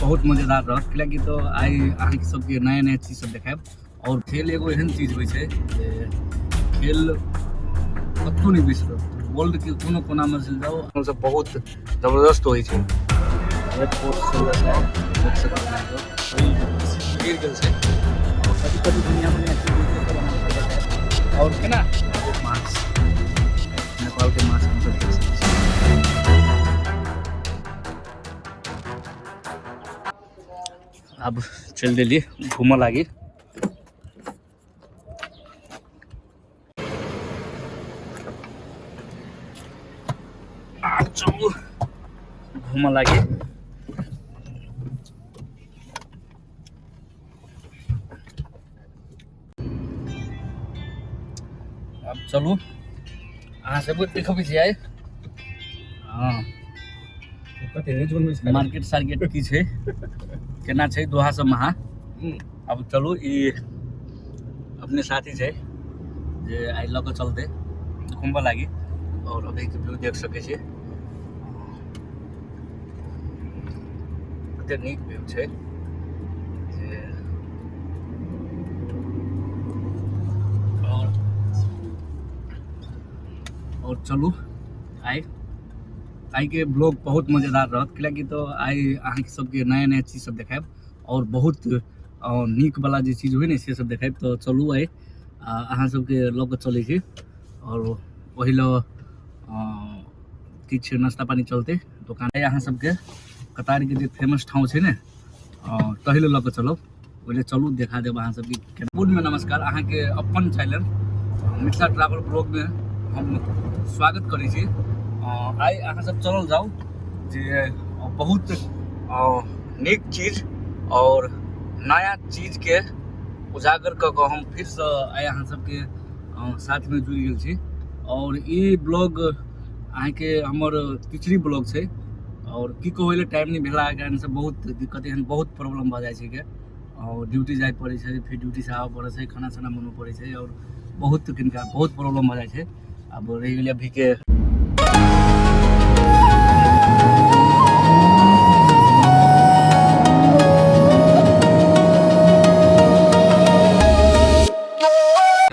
बहुत मजेदार रहत, कियाकि तो आइ अहाँके सबके नया नया चीज सब देखायब। और खेल एगो एहन चीज होइ छै जे खेल कतहु नहि बिसरत, वर्ल्ड के कोनो कोना में चलि जाउ, सब बहुत जबरदस्त होइ छै। एयरपोर्ट से लऽ कऽ देख सकै छी गिर गेल छै। कभी कभी दुनिया में और केना माछ, नेपाल के माछ हमसब देख सकै छी। अब चलि देलियै घूमऽ लागी। चलू घूमऽ लागी। अब चलू अहाँ सबके देखबै छी आइ। हँ, मार्केट सार्केट की छै, केना छै दोहा सब महा। अब चलू, ई अपने साथी छै जे आइ लऽ कऽ चलतै घूमबऽ लागी। और अभी के व्यू देख सकै छी, कते नीक व्यू छै जे। और चलू आइ आइ के ब्लॉग बहुत मजेदार रहत, कियाकि तो आइ अहाँके सबके नया नया चीज सब देखायब और बहुत नीक वाला जे चीज होइ ने से सब देखायब। तो चलू आइ अहाँ सबके लऽ कऽ चलै छी और ओहि लऽ किछु नाश्ता पानी चलतै दोकान। अहाँ सबके कतार के जे फेमस ठाउँ छै ने तहि लऽ कऽ चलब, ओहि लए चलू देखा देब अहाँ सबके। गुड में नमस्कार, अहाँके अपन चैनल मिथिला ट्रैवल ब्लॉग में हम स्वागत करै छी। आइ अहाँ सब चलल जाउ जे बहुत नीक चीज और नया चीज के उजागर कऽ कऽ हम फिरसँ आइ अहाँ सबके साथमे जुड़ि गेल छी। और ई ब्लॉग अहाँके हमर तीसरी ब्लॉग छै और की कहै लए टाइम नहि भेला कारणसँ बहुत दिक्कत, एहन बहुत प्रॉब्लम भऽ जाइ छै के। और ड्यूटी जाय पड़ै छै, फिर ड्यूटी से आबऽ पड़ै छै, खाना साना बनबऽ पड़ै छै और बहुत किनका बहुत प्रॉब्लम भऽ जाइ छै। आब रहि गेलै अभी के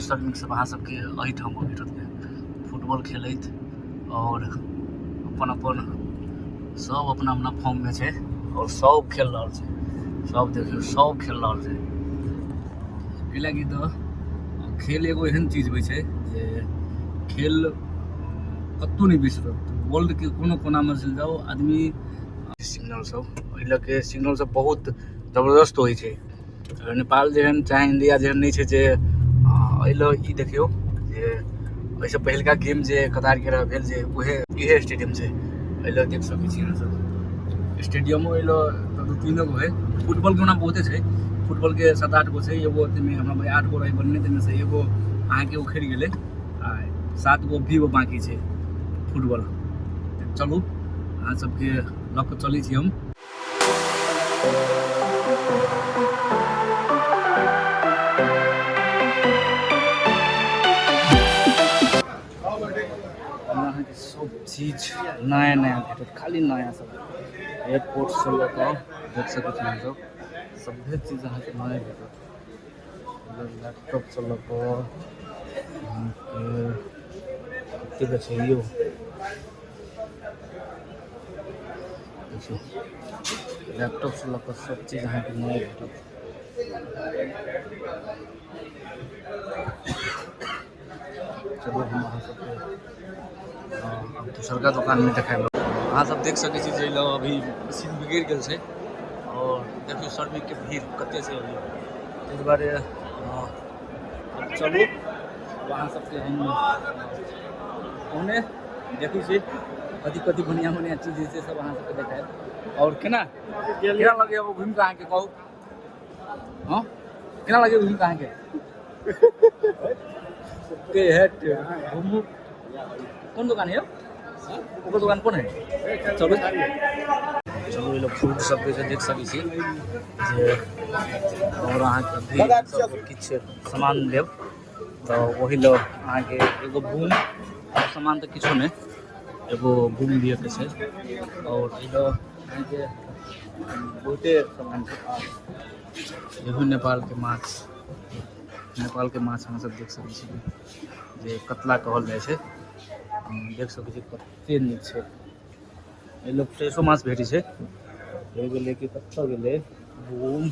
श्रमिक सब अहाँ सबके एहिठाम भेटत फुटबॉल खेलैत और अपन अपन सब अपना अपना फॉर्म में छै और सब खेल रहल छै। सब देखियौ सब खेल रहल छै। एहि लागी तऽ खेल एगो एहन चीज होइ छै जे खेल कतहु नहि बिसरत, वर्ल्ड के कोनो कोना में चलि जाउ आदमी। सिग्नल सब एहि लऽ के सिग्नल सब बहुत जबरदस्त होइ छै। नेपाल जेहन चाहे इंडिया जेहन नहि छै जे एहि लऽ ई देखियौ जे एहिसँ पहिलका गेम जे कतार के रह भेल जे उहे इहे स्टेडियम छै। एहि लऽ देख सकै छी अहाँ सब स्टेडियमो एहि लऽ दू तीन गो है। फुटबॉल के ओना बहुते छै, फुटबॉल के 7-8 गो छै। एगो ताहिमे हमरा 8 गो रहै बनने, ताहिमे से एगो अहाँके उखड़ि गेलै आ 7 गो भी बाँकी छै फुटबॉल। चलू अहाँ सबके लऽ कऽ चलै छी हम। अहाँके सब चीज नया नया भेटत, खाली नया सब। एयरपोर्ट से लऽ कऽ देख सकै छी अहाँ सब, सभे चीज अहाँके नया भेटत। लैपटॉप से लऽ कऽ अहाँके कतेक छै यौ, देखियौ लैपटॉप से लऽ कऽ सब चीज अहाँके नया भेटत। चलू हम अहाँ सबके दोसरका दोकानमे देखायब। अहाँ सब देख सकै छी जे लग अभी सीन बिगड़ि गेल छै और देखियौ श्रमिकके भीड़ कते छै अभी। ताहि दुआरे चलू अहाँ सबके हम ओने देखै छी कथी कथी बढ़िआँ बढ़िआँ चीज जे छै सब अहाँ सबके देखायब। और केना केना लगैया घुमि कऽ अहाँके कहू? हँ, केना लगैया घुमि कऽ अहाँके? के हेट घुमू। कोन दोकान है यौ? ओकर दोकान कोन है? चलू चलू, ई लोग फ्रूट सब के देख सकै छी जे। और अहाँके भी सब किछु सामान लेब तऽ ओहि लऽ अहाँके एगो बूम और सामान तऽ किछो नहि, एगो बूम लिअ के छै। और ई लऽ अहाँके बहुते सामान छै। देखू नेपालके माछ, नेपालके माछ अहाँ सब देख सकै छी जे कतला कहल जाइ छै। देख सकै छी कते नीक छै। एहि लोग फ्रेशो माछ भेटै छै। एहि गेलै कि कतऽ गेलै बूम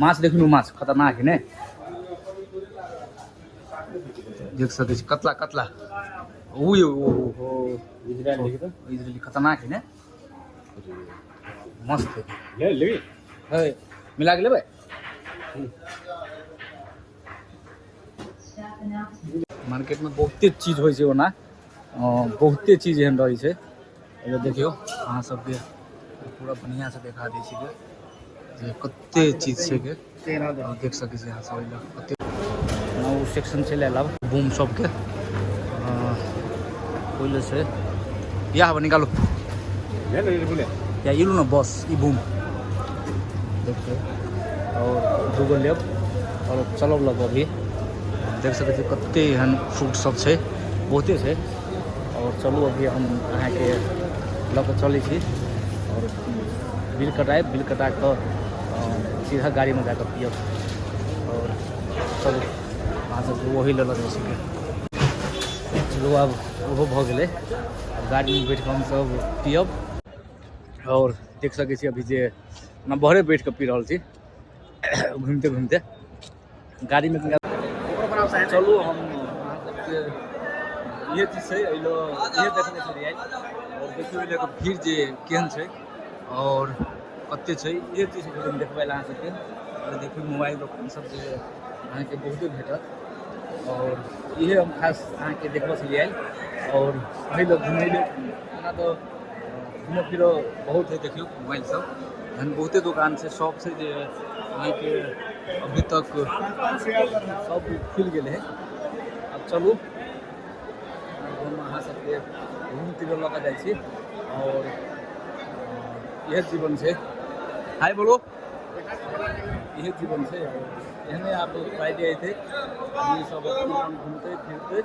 माछ। देखू माछ खतरनाक है ने, देख सकै छी कतला कतला। ओ यौ ओ हो इजरायली खतरनाक है ने, मस्त है। ले लेबी है, मिला के लेबै। मार्केट में बहुते चीज होइ छै, ओना बहुते चीज एहन रहै छै। एहिमे देखियौ अहाँ सबके पूरा बढ़िआँ से देखा दै छी जे कते चीज छै के। देख सकै छी अहाँ सब एहि कते ओ सेक्शन चलि आयल। आब बूम सबके ओहि छै इएह निकालू या इलू ने बस ई बूम देखियौ। और दूगो लेब और चलब लग। अभी देख सकै छी कते एहन फ्रूट सब छै, बहुते छै। और चलू अभी हम अहाँके लऽ कऽ चलै छी और बिल कटाएब, बिल कटा कऽ सीधा गाड़ीमे जाकऽ पियब। और चलू अहाँ सबके वही लऽ लऽ जाइ छी। चलू आब ओहो भऽ गेलै, आब गाड़ीमे बैठ कऽ हमसब पियब। और देख सकै छी अभी जे हम बहरे बैठ कऽ पी रहल छी घुमिते घुमिते गाड़ीमे। चलू हम अहाँ सबके इहे चीज छै, एहि लऽ इहे देखने छलियै। और देखियौ एहि लऽ कऽ भीड़ जे केहन छै और कते छै, इहे चीज हम देखबै लए अहाँ सबके। और देखियौ मोबाइल दोकान सब जे अहाँके बहुते भेटत। और इहे हम खास अहाँके देखबऽ छलियै। और एहि लऽ घुमै लए ओना तऽ घूमऽ फिरऽ बहुत है। देखियौ मोबाइल सब एहन बहुते दोकान छै, शॉप छै जे अहाँके अभी तक सब खुलि गेल है। आब चलू हम अहाँ सबके घूम फिरऽ लऽ कऽ जाइ छी। और इहे जीवन छै, हाय बोलो, इहे जीवन छै। एहने आब फ्राइडे अयतै, आदमी सब अपन घूमतै फिरतै,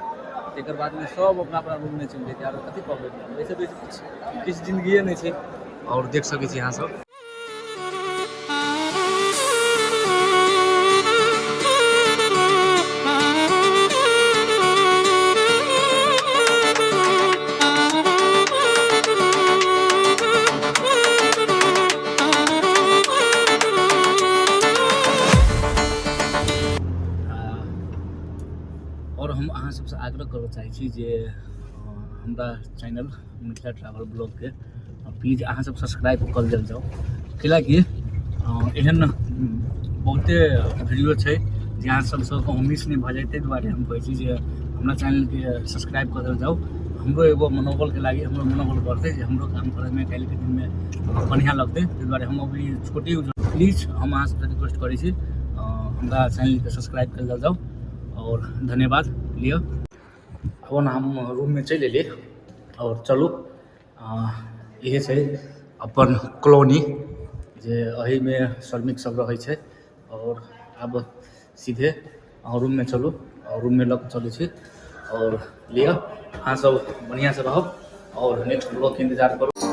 तकर बादमे सब अपना अपना रूममे चलि जेतै। आरो कथी कहबै, एहिसँ बेसी किछु किछु जिन्दगिए नहि छै। और देख सकै छी अहाँ सब। और हम अहाँ सबसँ आग्रह करऽ चाहै छी जे हमरा चैनल मिथिला ट्रैवल ब्लॉगके प्लीज अहाँ सब सब्सक्राइब कऽ लेल जाउ, कैलाकि एहन बहुते वीडियो छै जे अहाँ सबसँ कहूँ मिस नहि भऽ जाय। ताहि दुआरे हम कहै छी जे हमरा चैनलके सब्सक्राइब कऽ देल जाउ। हमरो एगो मनोबलके लागि, हमरो मनोबल बढ़तै जे हमरो काम करैमे काल्हिके दिनमे बढ़िआँ लगतै। ताहि दुआरे हम अभी छोटे, प्लीज हम अहाँ सबसँ रिक्वेस्ट करै छी, हमरा चैनलके सब्सक्राइब कऽ लेल जाउ और धन्यवाद। लिअ अब ओना हम रूममे चलि एलियै और चलू इहे छै अपन कॉलोनी जे एहिमे श्रमिक सब रहै छै। और आब सीधे रूममे चलू और रूममे लऽ कऽ चलै छी। और लिअ अहाँ सब बढ़िआँसँ रहब और नेक्स्ट ब्लॉगके इन्तजार करू।